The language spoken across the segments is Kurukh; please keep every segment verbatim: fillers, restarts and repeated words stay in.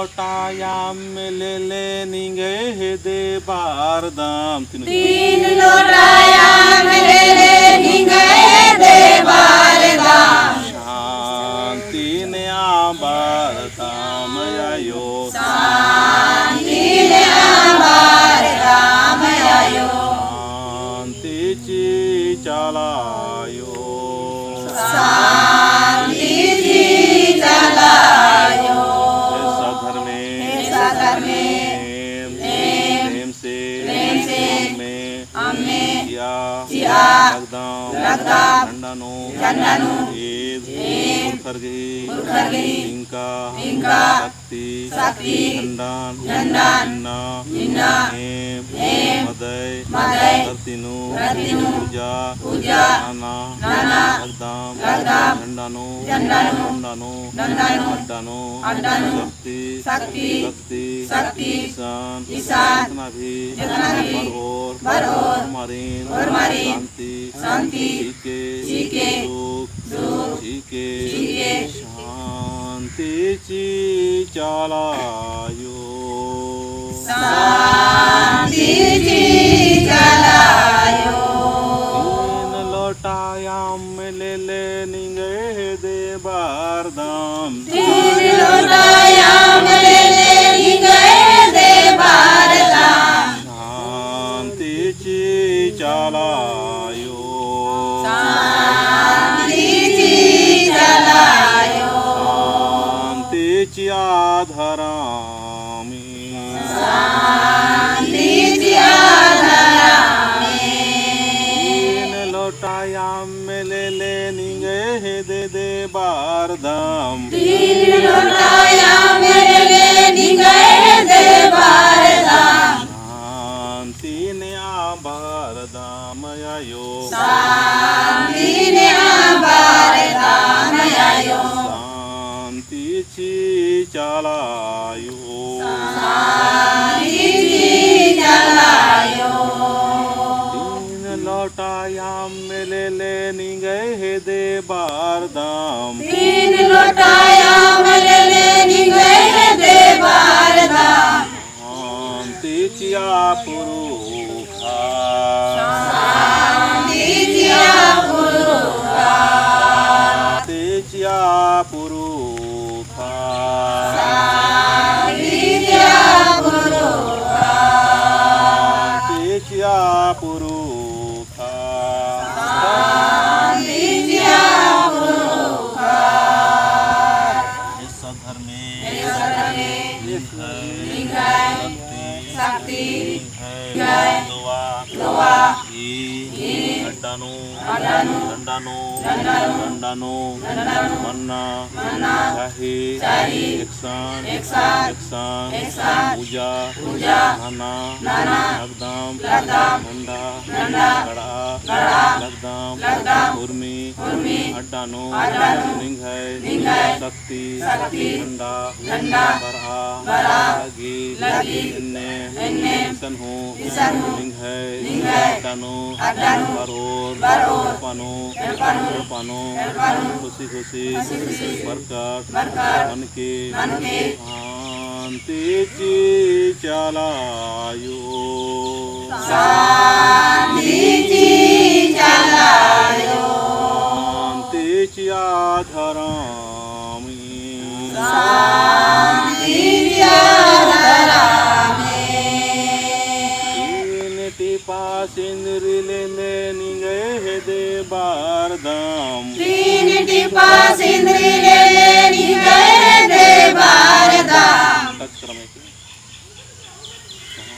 लोटा अम्म लेले निंग्है हेद्दे बरदम। तीन लोटा अम्म लेले निंग्है हेद्दे बरदम। शांति नेआ बरदम आयो। शांति नेआ बरदम आयो। शांति चिआ चाला आयो। शांति चिआ चाला आयो। हे सद्धर्मे। हे सद्धर्मे। नेम। नेम। नेम से। नेम से। अम्मे। अम्मे। चिआ। चिआ। लगदम। लगदम। झंडा नू। झंडा नू। ईद। ईद। पुरखर गही। पुरखर गही। तिंका। तिंका। शक्ति। शक्ति। झंडन। झंडन। इन्ना। इन्ना। एम। एम। मदय। मदय। धरती नू। धरती नू। पूजा। पूजा। नना। नना। लगदम। लगदम। झंडा नू। झंडा नू। डंडा नू। डंडा नू। अड्डा नू। अड्डा नू। शक्ति। शक्ति। शक्ति। शक्ति। इसन। इसन। जेतना भी। जेतना भी। बरओर। बरओर। होरमारिन। होरमारिन। शांति। शांति। चिके। चिके। सुख। सुख। चिके। चिके। शांति चिआ चाला आयो। शांति चिआ चाला आयो। तीन लोटा अम्म लेले निंग्है हेद्दे बरदम। तीन लोटा अम्म लेले निंग्है हेद्दे बरदम। शांति चिआ चाला आयो। शांति चिआ चाला आयो। शांति चिआ धरमी। शांति चिआ धरमी। तीन लोटा अम्म लेले निंग्है हेद्दे बरदम। तीन लोटा अम्म लेले निंग्है हेद्दे बरदम। शांति नेआ बरदम आयो। शांति नेआ बरदम आयो। शांति चिआ चाला आयो। शांति चिआ चाला आयो। तीन लोटा अम्म लेले निंग्है हेद्दे बरदम। तीन लोटा अम्म लेले निंग्है हेद्दे बरदम। शांति चिआ पुरुखा। शांति चिआ पुरुखा। शांति चिआ पुरुखा। शांति चिआ पुरुखा। शांति चिआ पुरुखा। शांति चिआ पुरुखा। हे सद्धर्मे। हे सद्धर्मे। निंग्है। निंग्है। शक्ति। शक्ति। निंग्है। निंग्है। लोआ। लोआ। ई। ई। अड्डा नू। अड्डा नू। डंडा नू। डंडा नू। डंडा नू। डंडा नू। मन्ना। मन्ना। चाही। चाही। एकसन। एकसन। एकसन। एकसन। पूजा। पूजा। नना। नना। लगदम। लगदम। डंडा। डंडा। गड़आ। गड़आ। लगदम। लगदम। उर्मी। उर्मी। अड्डा नू। अड्डा नू। निंग्है। निंग्है। शक्ति। शक्ति। झंडा। झंडा। बरआ। बरआ। लगी। लगी। एन्ने। एन्ने। इसन हूँ। इसन हूँ। निंग्है। निंग्है। अड्डा नू। अड्डा नू। बरओर। बरओर। एड़पा नू। एड़पा नू। एड़पा नू। एड़पा नू। खुशी खुशी। खुशी खुशी। बरकत। बरकत। मनके। मनके। शांति चिआ चाला आयो। शांति चिआ चाला आयो। शांति चिआ धरमी। शांति चिआ धरमी। तीन टिपा सिंदरी लेले निंग्है हेद्दे बरदम। तीन टिपा सिंदरी लेले निंग्है हेद्दे बरदम।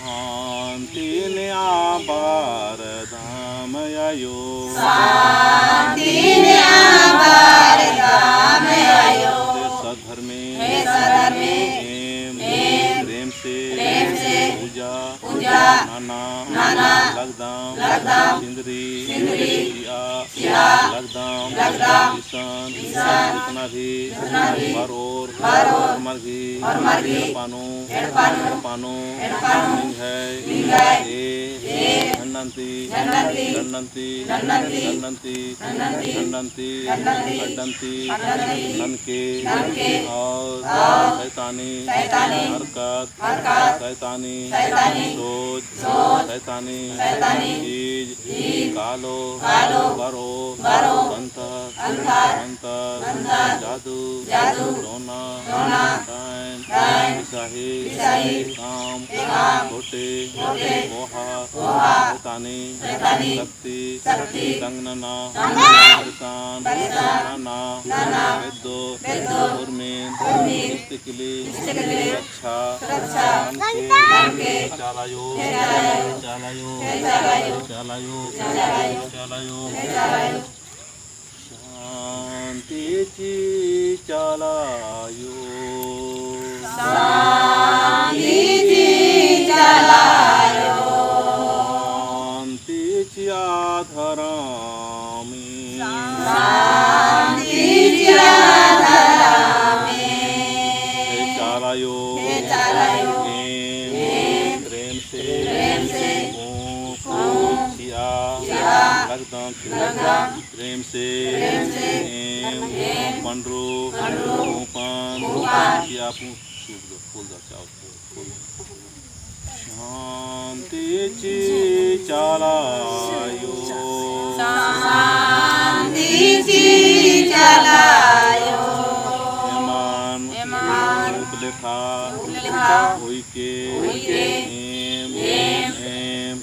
शांति नेआ बरदम आयो। शांति नेआ बरदम आयो। हे सद्धर्मे। हे सद्धर्मे। एम। एम। प्रेम से। प्रेम से। पूजा। पूजा। नना। नना। लगदम। लगदम। सिंदरी। सिंदरी। चिआ। चिआ। लगदम। लगदम। इसन। इसन। जेतना भी। जेतना भी। बरओर। बरओर। होरमर गही। होरमर गही। एड़पा नू। एड़पा नू। एड़पा नू। एड़पा नू। निंग्है। निंग्है। ए। ए। झंडन ती। झंडन ती। झंडन ती। झंडन ती। झंडन ती। झंडन ती। झंडन ती। झंडन ती। अड्डन ती। अड्डन ती। ननके। ननके। और। और शैतानी, शैतानी हरकत, हरकत शैतानी, शैतानी सोच, सोच शैतानी, शैतानी चीज, चीज कालो, कालो बरओ, बरओ अंधर, अंधर, अंधर जादू, जादू टोना, टोना डाइन, डाइन बिसाही, बिसाही काम, काम खोटे, खोटे कोहा, कोहा शैतानी, शैतानी शक्ति, शक्ति तंग नना, तंग नना परेशान, परेशान नना, नना बेद्दो, बेद्दो उर्मिन, उर्मिन इस्तिकली, इस्तिकली सुरक्षा, सुरक्षा ननके, ननके चाला अयो, चाला अयो, चाला अयो, चाला अयो, चाला अयो, चाला अयो, चाला अयो। शांति ची चाला अयो। शांति ची चाला अयो। शांति चिआ धरमी। शांति चिआ धरमी। हे चाला अयो। हे चाला अयो। एम, एम प्रेम से, प्रेम से ऊँख, ऊँख चिआ, चिआ लगदम, लगदम। प्रेम से, प्रेम से एम, एम पंडरू, पंडरू ऊँपन, ऊँपन चिआ पू-, फूल दो, फूल दो, चाओ, फूल, फूल। शांति ची चाला अयो। शांति ची चाला अयो। एमन, एमन ऊँख लेखा, ऊँख लेखा उइके, उइके एम, एम, एम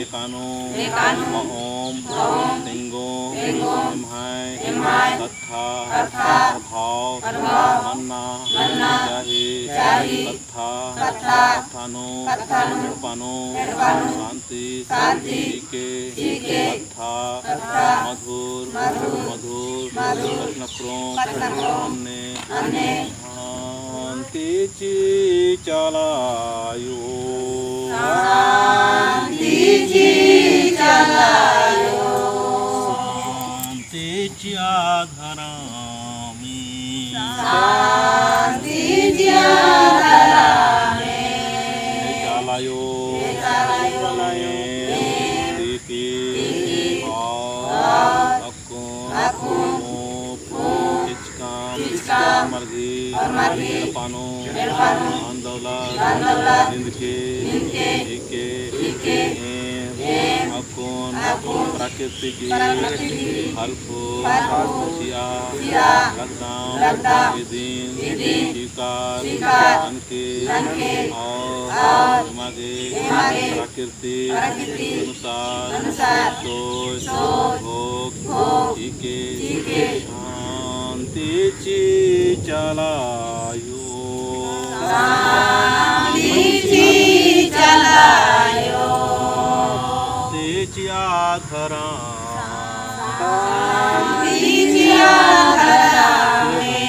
एकानो, एकानो मओम, मओम तेंगो, तेंगो एम्है, एम्है कत्था, कत्था प्रभाव, प्रभाव मन्ना, मन्ना चाही, चाही कत्था, कत्था कत्था नू, कत्था नू एड़पा नू, एड़पा नू शांति, शांति चिके, चिके कत्था, कत्था मधुर, मधुर, मधुर कथनक्रम, कथनक्रम अन्ने, अन्ने शांति ची चाला अयो। शांति ची चाला अयो। शांति चिआ धरमी। शांति चिआ धरमी। हे चाला अयो। हे चाला अयो। तीती। तीती। और अक्कुन, अक्कुन ऊँख, ऊँख चिचकम, चिचकम मरगी, मरगी एड़पा नू, एड़पा नू आंदोलन, आंदोलन निंदके, निंदके हिके, हिके एम, एम अक्कुन, अक्कुन प्राकृतिक, प्राकृतिक फल फूल, फल फूल चिआ, चिआ लगदम, लगदम इदिन, इदिन स्वीकार, स्वीकार ननके, ननके और, और एमागे, एमागे प्राकृतिक प्रकृति अनुसार, अनुसार सोच, सोच, भोग, भोग, चिके, चिके शांति ची चाला अयो। शांति ची चाला अयो। शांति चिआ धरमी। शांति चिआ धरमी।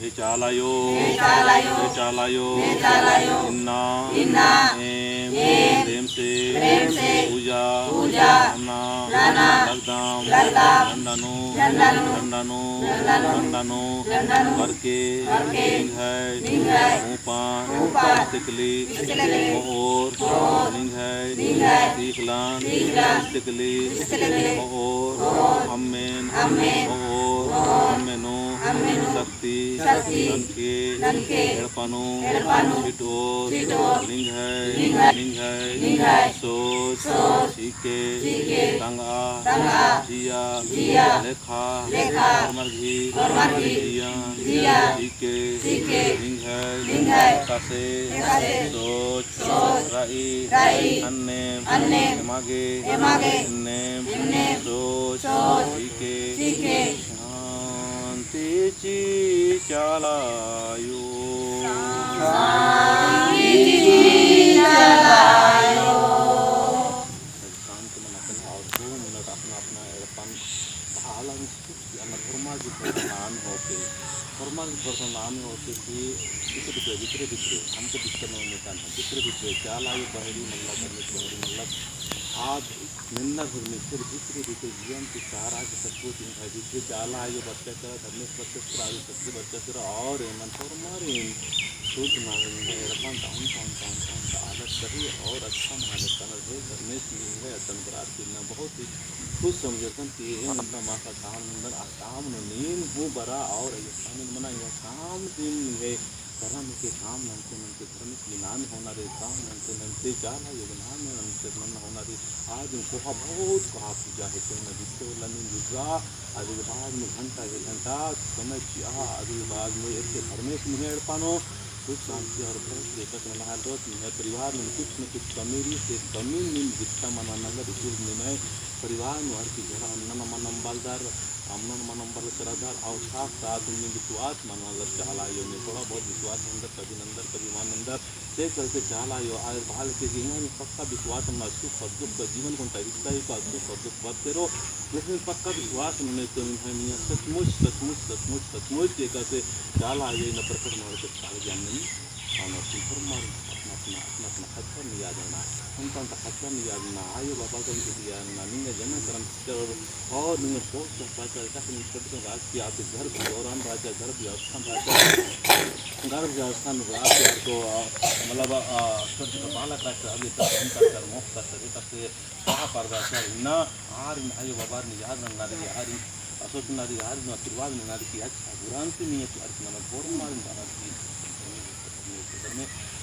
हे चाला अयो, हे चाला अयो, हे चाला अयो, हे चाला अयो, इन्ना, इन्ना, एम, एम, प्रेम से, प्रेम से, पूजा, पूजा, नना, नना, लगदम, लगदम, झंडा नू, झंडा नू, झंडा नू, झंडा नू, झंडा नू, झंडा नू, बरके, बरके, निंग्है, निंग्है, ऊपन, ऊपन, इस्तिकली, इस्तिकली, ओर, ओर, निंग्है, निंग्है, तीखलन, तीखलन, इस्तिकली, इस्तिकली, ओर, ओर, अम्मेन, अम्मेन, ओर, ओर, अम्मे नू, अम्मे नू, शक्ति, शक्ति ननके, ननके, एड़पा नू, एड़पा नू, छिटओर, छिटओर, निंग्है, निंग्है, निंग्है, निंग्है, सोच, सोच, चिके, चिके, तंगआ, तंगआ, जिया, जिया, लेखा, लेखा, होरमर गही, होरमर गही, जियन, जियन, चिके, चिके, निंग्है, निंग्है, एकासे, एकासे, सोच, सोच, रई, रई, अन्नेम, अन्नेम, एमागे, एमागे, एन्नेम, एन्नेम, सोच, सोच, चिके, चिके, शांति ची चाला अयो। शांति ची चाला अयो। शांत मन अपन और दो मिनट अपना अपना एड़पन तालन अमर होरमा की प्रणाम होके, होरमा की प्रणाम होके कि भीतरे भीतरे, भीतरे, भीतरे, हमके भीतर में निकाल, भीतरे भीतरे, चाला अयो बहरी मल्ला, धर्मेस बहरी मल्ला, आज निन्ना धर्मेस भीतरे भीतरे जियन के चारा के सचमुच निभाई, भीतरे चाला अयो बरचा केरा, धर्मेस बरचा केरा, आयो शक्ति बरचा केरा, और एमन होरमारिन सूचना एड़पन तान, तान, तान, तान, तान, सही और अच्छा मना लेसन। हे धर्मेस, निंग्है अड्डन बरआ की ना बहुत ही खुश समझेसन कि एन इन्ना माख़ा काम नन्दन, आ काम नू नीन हूँ बरआ और स्थानीय मना यह काम दिन है। धर्म के काम नन्ते नन्ते धर्म की नाम होना रे, काम नन्ते नन्ते चाला आयो नाम नन्ते नन्ना होना रे। आज कोहा बहुत कोहा पूजा है, तो ना बिट्टो लनिन बिट्रा, अदि के बाद में घंटा, एक घंटा समय चिआ, अदि के बाद में एक धर्मेस निंग्है एड़पा नू सुख शांति और बहुत लेकर नना हाल रोज निंग्है परिवार में कुछ न कुछ कमी रई, से कमी नीन दिक्कत मना नंदर, इसीलिए निंग्है परिवार नू हर की झगड़ा नना मना अम्बलदर, अमना मना अम्बल करदर, और साथ साथ में विश्वास मना नंदर चाला आयो में, थोड़ा बहुत विश्वास नंदर, कभी नंदर, कभी मान नंदर, से चलते चाला आयो आर बहाल के कि इहाँ पक्का विश्वास नना, सुख और दुख का जीवन कोन ता हिस्सा ही का, सुख और दुख बरते रओ, लेकिन पक्का विश्वास नना तो निंग्है मइय्याँ सचमुच, सचमुच, सचमुच, सचमुच एकासे चाला आयो इन्ना प्रकट मना के चाला ज्ञान ननी, और नरसिंह फरमार अपना, अपना, अपना, अपना खच्चर नू याद रअना, उनका, उनका खच्चर नू याद रअना, आयो बाबा का भी याद रअना, निंग्है जन्म कर्म और निंग्है बहुत सा पैसा रहचा, लेकिन छोटे से राज की आपके घर भी दौरान रहचा, घर भी अवस्था रहचा, घर भी अवस्था में राज की आपको, अ, मतलब, अ, छोटे छोटे बालक रहचा, अभी तक हम कर, कर, मोख कर, कर, कर से कहा पर रहचा, इन्ना आर इन आयो बाबा निंग्है याद नन्ना रई, आर इन असोच नन्ना रई, आर इन आशीर्वाद नन्ना रई कि अच्छा बुरान से नहीं है, आर इन नमक और मार नन्ना रई।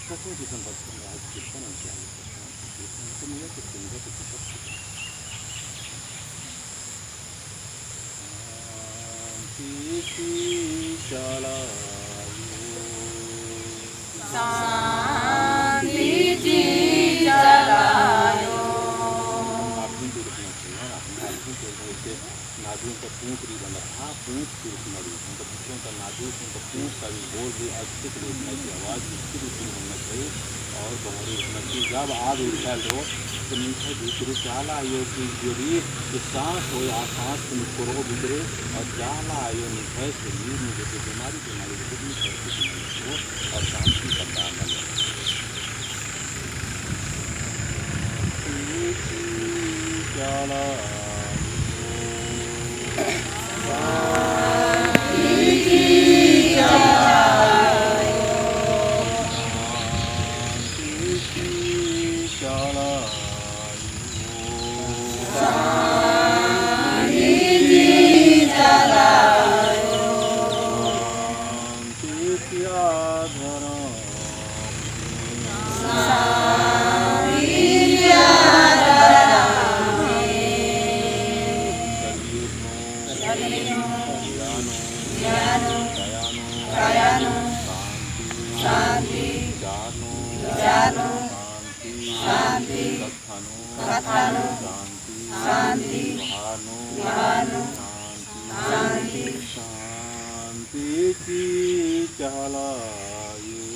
शांति की चाला आयो। शांति की चाला आयो। नादियों का पूंछ रई बंदा, हाँ, पूंछ की रूप में रई। मतलब, जिसमें का नादियों से उनका पूंछ का भी बोल रई, अच्छे से रूप में की आवाज़, इसकी रूप में होना चाहिए। और बाहरी रूप में कि जब आग उठाल हो, तो निंग्है भीतरे चाला आयो की जो रई, जो सांस हो, आ सांस को निकोरो भीतरे, और चाला आयो निंग्है शरीर में जो बीमारी, बीमारी जो भी है, और शांति का दामन। शांति। शांति। कत्था नू। कत्था नू। शांति। शांति। व्यवहार नू। व्यवहार नू। शांति। शांति। शांति की चाला आयो।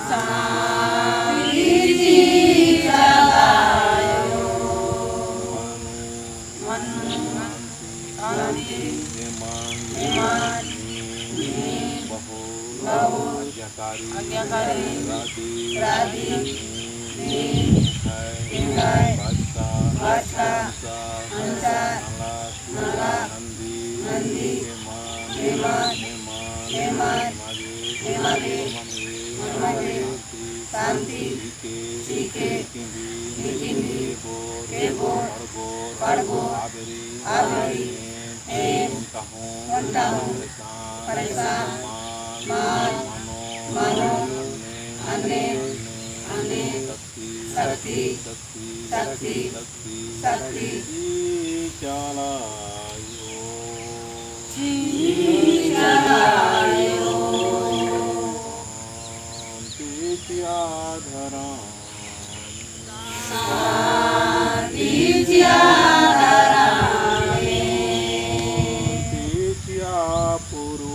शांति की चाला आयो। मनो। मनो। शांति। शांति। एमन। एमन। नीम। नीम। बहुत। बहुत। आज्ञाकारी। आज्ञाकारी। रअदी। रअदी। नीम। नीम। निंग्है। निंग्है। बरचा। बरचा। हंसा। हंसा। नलख। नलख। नंदी। नंदी। एमन। एमन। एमन। एमन। एमागे। एमागे। होरमर गे। होरमर गे। शांति। शांति। चिके। चिके। निकिम्बी। निकिम्बी। एबोर। एबोर। पड़गोर। पड़गोर। आबेरी। आबेरी। एन। एन। ओन्टा हूँ। ओन्टा हूँ। परेशान। परेशान। मल। मल। मनो। मनो। अन्ने। अन्ने। अन्ने। शक्ति। शक्ति। शक्ति। शक्ति। शक्ति। शक्ति। की चाला आयो। की चाला आयो। शांति चिआ धरम। शांति चिआ धरम। शांति चिआ पुरु।